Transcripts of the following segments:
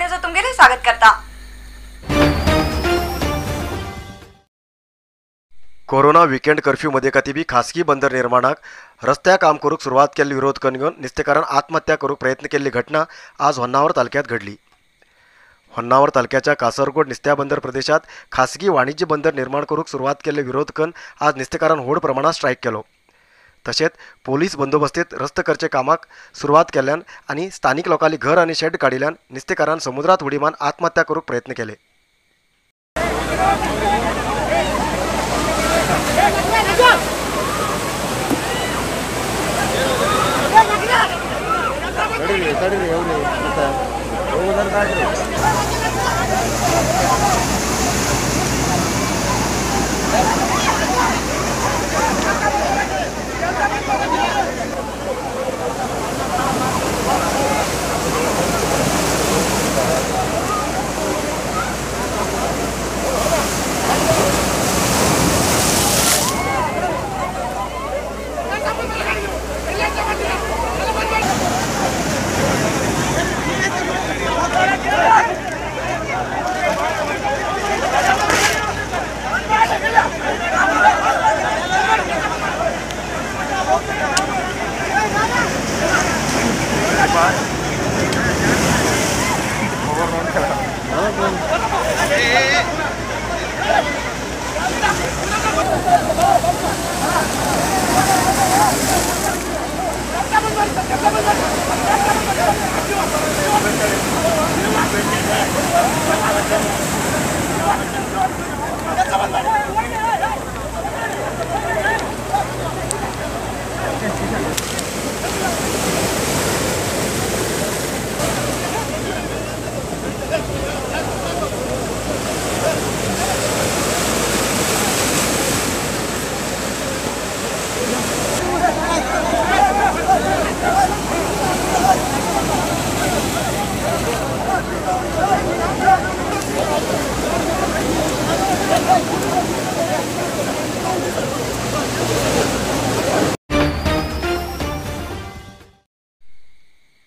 News तुमगेले स्वागत करता। Corona weekend curfew मध्ये कतीबी खासगी बंदर निर्माणाक रस्त्या काम करूक सुरवात केल्ली विरोध करून नुस्तेकारान आत्महत्या करूक प्रयत्न केल्ली घटना आज होन्नावर तालुक्यात घडली। होन्नावर तालुक्याच्या कासरगोड नुस्त्या बंदर प्रदेशात खासगी वाणिज्य बंदर निर्माण करूक सुरवात केल्ले विरोध करून आज नुस्तेकारान व्हड प्रमाणात स्ट्रायक केलो। तशेंच पोलीस बंदोबस्तीत रस्त करचे कामाक सुरवात केल्ल्यान आनी स्थानिक लोकांनी घर आनी शेड काडिल्ल्यान नुस्तेकारान समुद्रात उडी मारून आत्महत्या करूक प्रयत्न केले।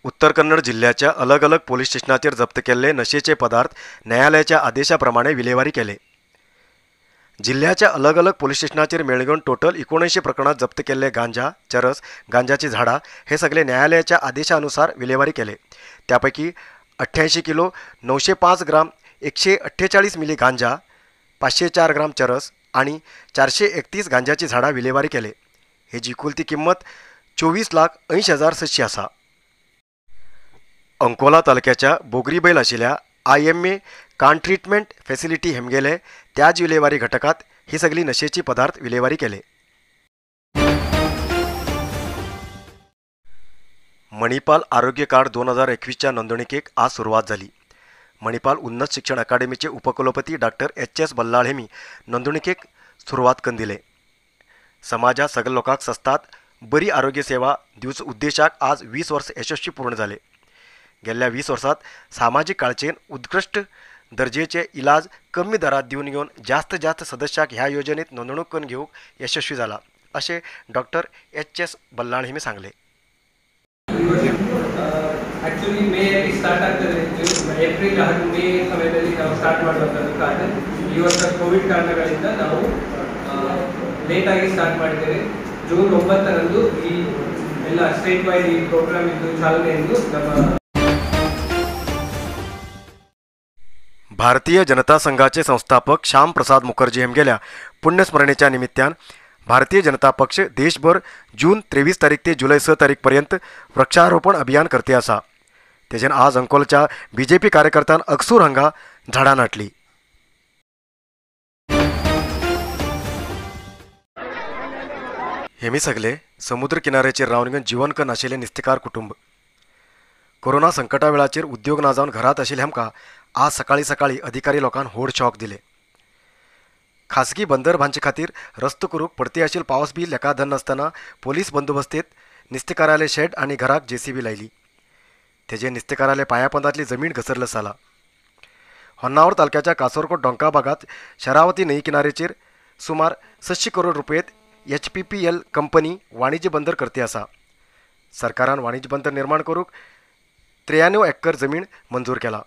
उत्तर कन्नड जिल्ह्याच्या अलग अलग पोलीस स्टेशनाचेर जप्त केल्ले नशेचे पदार्थ न्यायालयाच्या आदेशाप्रमाणे विलेवारी केले। जिल्ह्याच्या अलग अलग पोलीस स्टेशनाचेर मेळगून टोटल 79 प्रकरणात जप्त केल्ले गांजा, चरस, गांजाची झाडां हे सगळे न्यायालयाच्या आदेशानुसार विलेवारी केले। त्यापैकी 88 किलो 905 ग्राम 148 मिली गांजा, 504 ग्राम चरस आणि 431 गांजाची झाडां विलेवारी केले। हेजी कुलती किंमत 24,80,600 आसा। अंकोला तालुक्याच्या बोगरीबैल आशिल्ल्या IMA कान ट्रीटमेंट फॅसिलिटी हेमगेले त्याच विलेवारी घटकात ही सगळी नशेची पदार्थ विलेवारी केले। मणिपाल आरोग्य कार्ड 2021च्या नोंदणीकेक आज सुरवात झाली। मणिपाल उन्नत शिक्षण अकादमीचे उपकुलपती डॉक्टर HS Ballal हेमी नोंदणीकेक सुरवात करून दिले। समाजात सगळ्या लोकांक सस्तात बरी आरोग्य सेवा दिवचो उद्देशाक आज 20 वर्स यशस्वी पूर्ण झाले। गेल्या 20 वर्सात सामाजिक काळजेन उत्कृष्ट दर्जेचे इलाज कमी दरात दिवन घेवन जास्त जास्त सदस्याक ह्या योजनेत नोंदणूक करून घेवंक यशस्वी जाला अशें डॉक्टर HS Ballal हेमी सांगले। ಆಕ್ಚುಲಿ ಮೇಯಲ್ಲಿ ಸ್ಟಾರ್ಟ್ ಆಗ್ತದೆ, ಏಪ್ರಿಲ್ ಮೇ ಸಮಯದಲ್ಲಿ ನಾವು ಸ್ಟಾರ್ಟ್ ಮಾಡುವಂಥದ್ದು ಕಾರ್ಡ್. ಈ ವರ್ಷ ಕೋವಿಡ್ ಕಾರಣಗಳಿಂದ ನಾವು ಲೇಟಾಗಿ ಸ್ಟಾರ್ಟ್ ಮಾಡಿದ್ದೇವೆ. ಜೂನ್ 9ರಂದು ಈ ಎಲ್ಲ ಸ್ಟೇಟ್ ವೈಡ್ ಈ ಪ್ರೋಗ್ರಾಮ್ ಇದ್ದು ಚಾಲನೆ ಎಂದು ನಮ್ಮ भारतीय जनता संघाचे संस्थापक श्याम प्रसाद मुखर्जी हेमगेल्या पुण्यस्मरणेच्या निमित्तान भारतीय जनता पक्ष देशभर जून 23 तारीख ते जुलै 6 तारीखपर्यंत वृक्षारोपण अभियान करते आसा। तेजेन आज अंकोलच्या बीजेपी कार्यकर्त्यान अक्सूर हांगा झाडां नाटली। हेमी सगळे समुद्र किनाऱ्याचेर रावन घेवन जीवन कन्न आशिल्ले नुस्तेकार कुटुंब कोरोना संकटा वेळाचेर उद्योग ना जावन घरात आशिल्ले आमकां आज सकाळी सकाळी अधिकारी लोकांक व्हड शॉक दिले। खासगी बंदर बांदचे खातीर रस्तो करूंक पडती आशिल्लो पावस बी लेखा धरनासतना पोलीस बंदोबस्तीत नुस्तेकाराले शेड आनी घराक जेसीबी लायली। तेजे नुस्तेकाराले पांयापोंदांतली जमीन घसरल जाला। होन्नावर तालुक्याच्या कासरकोट डोंका भागात शरावती न्हंय किनारेचेर सुमार 600 करोड रुपयेत HPPL company वाणिज्य बंदर करती आसा। सरकारान वाणिज्य बंदर निर्माण करूंक 93 एकर जमीन मंजूर केला।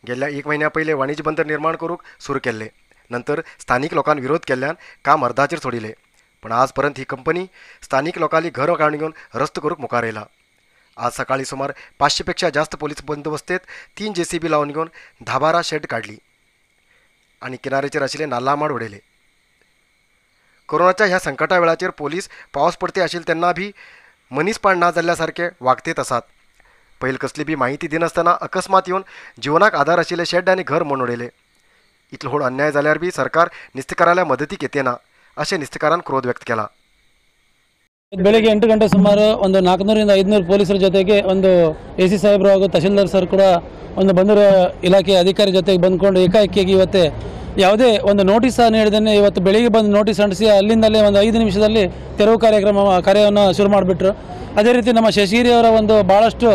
गेल्ल्या एक म्हयन्या पयले वाणिज्य बंदर निर्माण करूंक सुरू केल्ले, नंतर स्थानिक लोकांनी विरोध केल्ल्यान काम अर्दाचेर सोडिले. पण आज पर्यंत ही कंपनी स्थानिक लोकांली घर काडून घेवन रस्तो करूंक मुखार येयला. आज सकाळी सुमार 500 पेक्षा जास्त पोलीस बंदोबस्तेत 3 JCB लावन घेवन 10-12 शेड काडली आनी किनाऱ्याचेर आशिल्ले नाल्ला माड उडयले. कोरोनाच्या ह्या संकटा वेळाचेर पोलीस पावस पडते आशिल्ले तेन्ना बी मनीसपाण ना जाल्ल्या सारके वागतेत आसात. पयल कसली बी माहिती दिनासतना अकस्मात येवन जिवनाक आदार आशिल्ले शेड आनी घर म्हूण उडयले. इतलो व्हड अन्याय जाल्यार बी सरकार नुस्तेकाराल्या मदतीक येते ना अशें नुस्तेकारान क्रोध व्यक्त केला. ಬೆಳಗ್ಗೆ 8 ಗಂಟೆ ಸುಮಾರು ಒಂದು 400 ರಿಂದ 500 ಪೊಲೀಸರ ಜೊತೆಗೆ ಒಂದು ಎ ಸಿ ಸಾಹೇಬರು ಹಾಗೂ ತಹಶೀಲ್ದಾರ್ ಸರ್ ಕೂಡ ಒಂದು ಬಂದರು ಇಲಾಖೆ ಅಧಿಕಾರಿ ಜೊತೆಗೆ ಬಂದ್ಕೊಂಡು ಏಕಾಏಕಿಯಾಗಿ ಇವತ್ತೇ ಯಾವುದೇ ಒಂದು ನೋಟಿಸ್ ನೀಡಿದ್ದೇನೆ. ಇವತ್ತು ಬೆಳಿಗ್ಗೆ ಬಂದು ನೋಟಿಸ್ ಅಂಟಿಸಿ ಅಲ್ಲಿಂದಲೇ ಒಂದು 5 ನಿಮಿಷದಲ್ಲಿ ತೆರವು ಕಾರ್ಯವನ್ನು ಶುರು ಮಾಡಿಬಿಟ್ರು. ಅದೇ ರೀತಿ ನಮ್ಮ ಶಶಿಗಿರಿಯವರ ಒಂದು ಭಾಳಷ್ಟು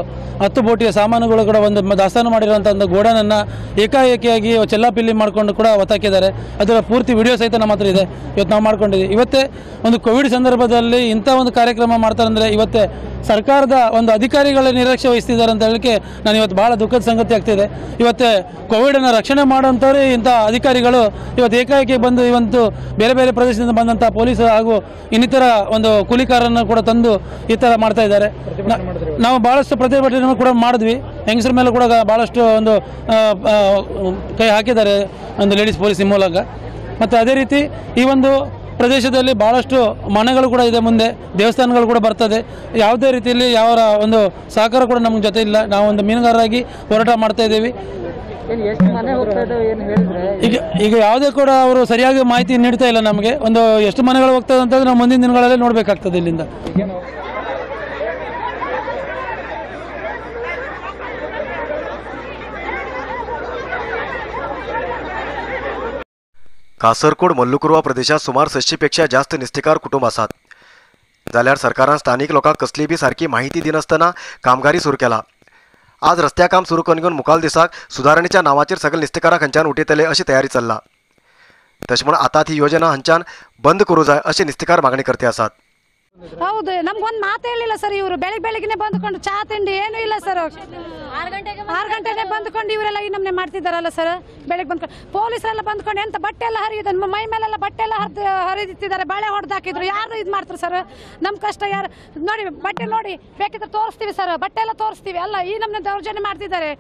10 ಬೋಟಿಯ ಸಾಮಾನುಗಳು ಕೂಡ ಒಂದು ದಾಸ್ತಾನು ಮಾಡಿರುವಂಥ ಒಂದು ಗೋಡನನ್ನು ಏಕಾಏಕಿಯಾಗಿ ಚೆಲ್ಲಾಪಿಲ್ಲಿ ಮಾಡಿಕೊಂಡು ಕೂಡ ಒತ್ತಾಕಿದ್ದಾರೆ. ಅದರ ಪೂರ್ತಿ ವಿಡಿಯೋ ಸಹಿತ ನಮ್ಮ ಹತ್ರ ಇದೆ, ಇವತ್ತು ನಾವು ಮಾಡ್ಕೊಂಡಿದ್ದೀವಿ. ಇವತ್ತೇ ಒಂದು ಕೋವಿಡ್ ಸಂದರ್ಭದಲ್ಲಿ ಇಂಥ ಒಂದು ಕಾರ್ಯಕ್ರಮ ಮಾಡ್ತಾರೆ ಇವತ್ತೇ ಸರ್ಕಾರದ ಒಂದು ಅಧಿಕಾರಿಗಳ ನಿರೀಕ್ಷೆ ವಹಿಸ್ತಿದ್ದಾರೆ ಅಂತ ಹೇಳಲಿಕ್ಕೆ ನಾನು ಇವತ್ತು ಭಾಳ ದುಃಖದ ಸಂಗತಿ ಆಗ್ತಿದೆ. ಇವತ್ತೇ ಕೋವಿಡನ್ನು ರಕ್ಷಣೆ ಮಾಡೋಂಥವ್ರೆ ಇಂಥ ಅಧಿಕಾರಿಗಳು ಇವತ್ತು ಏಕಾಏಕಿ ಬಂದು ಇವತ್ತು ಬೇರೆ ಬೇರೆ ಪ್ರದೇಶದಿಂದ ಬಂದಂಥ ಪೊಲೀಸರು ಹಾಗೂ ಇನ್ನಿತರ ಒಂದು ಕೂಲಿಕಾರನ್ನು ಕೂಡ ತಂದು ಈ ಥರ ಮಾಡ್ತಾ ಇದ್ದಾರೆ. ನಾವು ಭಾಳಷ್ಟು ಪ್ರತಿಭಟನೆ ಕೂಡ ಮಾಡಿದ್ವಿ. ಹೆಂಗಸರ ಮೇಲೆ ಕೂಡ ಭಾಳಷ್ಟು ಒಂದು ಕೈ ಹಾಕಿದ್ದಾರೆ ಒಂದು ಲೇಡೀಸ್ ಪೊಲೀಸ್ ಮೂಲಕ. ಮತ್ತು ಅದೇ ರೀತಿ ಈ ಒಂದು ಪ್ರದೇಶದಲ್ಲಿ ಭಾಳಷ್ಟು ಮನೆಗಳು ಕೂಡ ಇದೆ, ಮುಂದೆ ದೇವಸ್ಥಾನಗಳು ಕೂಡ ಬರ್ತದೆ. ಯಾವುದೇ ರೀತಿಯಲ್ಲಿ ಯಾವ ಒಂದು ಸಹಕಾರ ಕೂಡ ನಮ್ಮ ಜೊತೆ ಇಲ್ಲ. ನಾವು ಒಂದು ಮೀನುಗಾರರಾಗಿ ಹೋರಾಟ ಮಾಡ್ತಾ ಇದ್ದೀವಿ. ಈಗ ಈಗ ಯಾವುದೇ ಕೂಡ ಅವರು ಸರಿಯಾಗಿ ಮಾಹಿತಿ ನೀಡ್ತಾ ಇಲ್ಲ ನಮಗೆ. ಒಂದು ಎಷ್ಟು ಮನೆಗಳು ಹೋಗ್ತದೆ ಅಂತಂದ್ರೆ ನಾವು ಮುಂದಿನ ದಿನಗಳಲ್ಲೇ ನೋಡಬೇಕಾಗ್ತದೆ ಇಲ್ಲಿಂದ. कासरकोड मल्लुकुर्वा प्रदेशात सुमार 600 पेक्षा जास्त नुस्तेकार कुटुंब आसात. जाल्यार सरकारान स्थानिक लोकांक कसली बी सारकी माहिती दिनासतना कामगारी सुरू केला. आज रस्त्या काम सुरू करून घेवन मुखाल दिसाक सुदारणेच्या नांवाचेर सगळे नुस्तेकारांक हांच्यान उठयतले अशी तयारी चल्ला. तशें म्हूण आतां ही योजना हांच्यान बंद करूं जाय अशें नुस्तेकार मागणी करते आसात. ಹೌದು, ನಮ್ಗೊಂದು ಮಾತು ಹೇಳಿಲ್ಲ ಸರ್ ಇವರು. ಬೆಳಿಗ್ಗೆ ಬೆಳಿಗ್ಗೆನೆ ಬಂದ್ಕೊಂಡು ಚಾ ತಿಂಡಿ ಏನೂ ಇಲ್ಲ ಸರ್. 6 ಗಂಟೆಗೆ ಬಂದ್ಕೊಂಡು ಇವರೆಲ್ಲ ಈ ನಮ್ಮನೆ ಮಾಡ್ತಿದ್ದಾರಲ್ಲ ಸರ್. ಬೆಳಿಗ್ಗೆ ಬಂದ್ಕೊಂಡು ಪೊಲೀಸರೆಲ್ಲ ಬಂದ್ಕೊಂಡು ಎಂತ ಬಟ್ಟೆ ಎಲ್ಲ ಹರಿಯುತ್ತೆ, ಮೈ ಮೇಲೆಲ್ಲ ಬಟ್ಟೆ ಎಲ್ಲ ಹರಿದಿತ್ತಿದ್ದಾರೆ, ಬಳೆ ಹೊಡೆದು ಹಾಕಿದ್ರು. ಯಾರು ಇದು ಮಾಡ್ತಾರೆ ಸರ್? ನಮ್ಮ ಕಷ್ಟ ಯಾರು ನೋಡಿ, ಬಟ್ಟೆ ನೋಡಿ ಬೇಕಿದ್ರೆ ತೋರಿಸ್ತೀವಿ ಸರ್, ಬಟ್ಟೆ ಎಲ್ಲ ತೋರಿಸ್ತೀವಿ ಅಲ್ಲ. ಈ ನಮ್ಮನೆ ದೌರ್ಜನ್ಯ ಮಾಡ್ತಿದ್ದಾರೆ.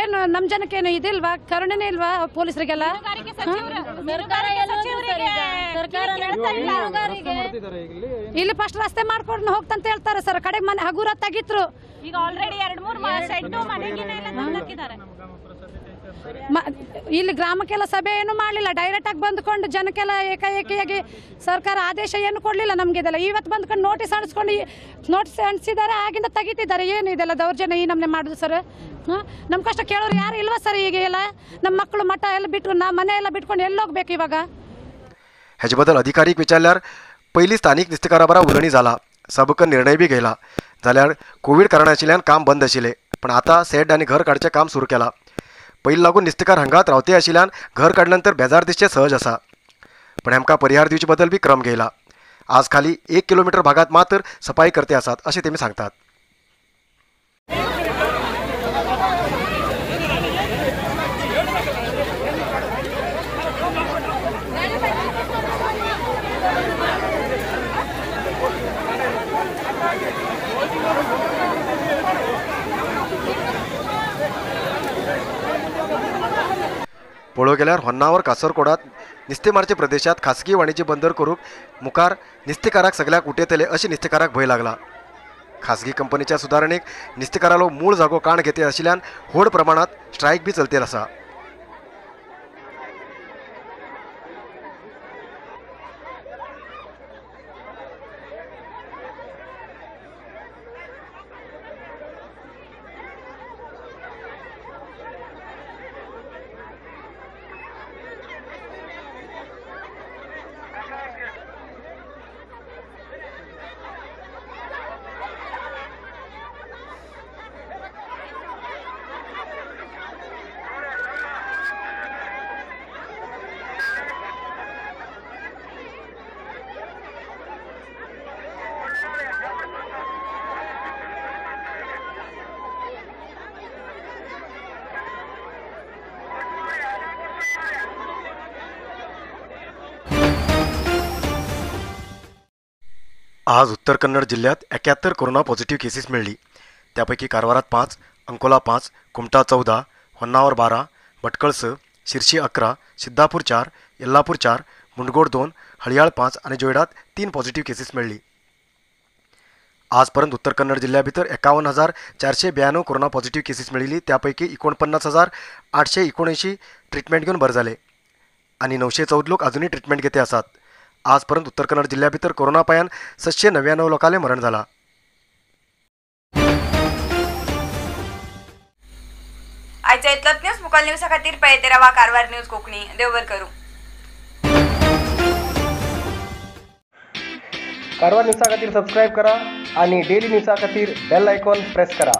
ಏನು ನಮ್ಮ ಜನಕ್ಕೇನು ಇದಿಲ್ವಾ, ಕರುಣೆನೇ ಇಲ್ವಾ ಪೊಲೀಸರಿಗೆಲ್ಲ? ಇಲ್ಲಿ ಫಸ್ಟ್ ರಸ್ತೆ ಮಾಡ್ಕೊಂಡು ಹೋಗ್ತಂತ ಹೇಳ್ತಾರೆ ಸರ್. ಕಡೆಗೆ ಮನೆ ಹಗುರ ತೆಗಿತ್ರು. ಈಗ ಆಲ್ರೆಡಿ 2-3 ಶೆಡ್ ಮನೆಗಿನ ಎಲ್ಲ ತಂದಾಕಿದ್ದಾರೆ. ಇಲ್ಲಿ ಗ್ರಾಮಕ್ಕೆಲ್ಲ ಸಭೆ ಏನು ಮಾಡಲಿಲ್ಲ. ಡೈರೆಕ್ಟ್ ಆಗಿ ಬಂದ್ಕೊಂಡು ಜನಕ್ಕೆಲ್ಲ ಏಕಾಏಕಿಯಾಗಿ ಸರ್ಕಾರ ಆದೇಶ ಏನು ಕೊಡಲಿಲ್ಲ ನಮ್ಗೆ. ಇದೆಲ್ಲ ಇವತ್ತು ಬಂದ್ಕೊಂಡು ನೋಟಿಸ್ ಅಂಟಿಸ್ಕೊಂಡು ನೋಟಿಸ್ ಅಂಟಿಸಿದ್ದಾರೆ, ಆಗಿಂದ ತೆಗಿತಿದ್ದಾರೆ. ಏನು ಇದೆಲ್ಲ ದೌರ್ಜನ್ಯ ಈ ನಮ್ಮನೆ ಮಾಡೋದು ಸರ್? ನಮ್ಮ ಕಷ್ಟ ಕೇಳೋರು ಯಾರು ಇಲ್ವಾ ಸರ್? ಈಗ ಎಲ್ಲ ನಮ್ಮ ಮಕ್ಕಳು ಮಠ ಎಲ್ಲ ಬಿಟ್ಟು ನಾ ಮನೆ ಎಲ್ಲ ಬಿಟ್ಕೊಂಡು ಎಲ್ಲೋಗ್ಬೇಕು ಇವಾಗ? हेजे बद्दल अधिकारीक विचारल्यार पयलीं स्थानिक नुस्तेकारा बरा उलोवणी जाला, सबक निर्णय बी घेयला. जाल्यार कोवीड कारण आशिल्ल्यान काम बंद आशिल्लें, पण आतां सेड आनी घर काडचें काम सुरू केलां. पयलीं लागून नुस्तेकार हांगात रावते आशिल्ल्यान घर काडले नंतर बेजार दिसचें सहज आसा, पण आमकां परिहार दिवचे बद्दल बी क्रम घेयला. आज खाली 1 किलोमीटर भागात मात्र सफाई करते आसात अशें तेमी सांगतात. पळोवंक गेल्यार होन्नावर कासरकोडात नुस्तेमारच्या प्रदेशात खासगी वाणिज्य बंदर करूंक मुखार नुस्तेकाराक सगळ्याक उठयतले अशें नुस्तेकाराक भंय लागला. खासगी कंपनीच्या सुदारणेक नुस्तेकारालो मूळ जागो काण घेते आशिल्ल्यान व्हड प्रमाणात स्ट्रायक बी चलतेल आसा. आज उत्तर कन्नड जिल्ह्यात 71 कोरोना पॉझिटिव्ह केसीस मेळ्ळी. त्यापैकी कारवारात 5, अंकोला 5, कुमठा 14, होन्नावर 12, भटकळ 6, शिर्शी 11, सिद्धापूर 4, यल्लापूर 4, मुंडगोड 2, हळियाळ 5 आणि जोयडात 3 पॉझिटिव्ह केसीस मेळ्ळी. आजपर्यंत उत्तर कन्नड जिल्ह्याभितर 51,492 कोरोना पॉझिटिव्ह केसीस मेळिल्ली. त्यापैकी 49,879 ट्रिटमेंट घेऊन बरे जाले आणि 914 लोक अजूनही ट्रिटमेंट घेते आसात. आजपर्यंत उत्तर कन्नड जिल्ह्याभितर कोरोना पायान 799 लोकांले मरण झाला. आयच्या इतलोच न्यूज मुकाल न्यूजा खातीर पळयत रावा कारवार न्यूज कोंकणी. देव बरें करूं. कारवार न्यूजा खातीर सबस्क्रायब करा आणि डेली न्यूजा खातीर बेल आयकॉन प्रेस करा.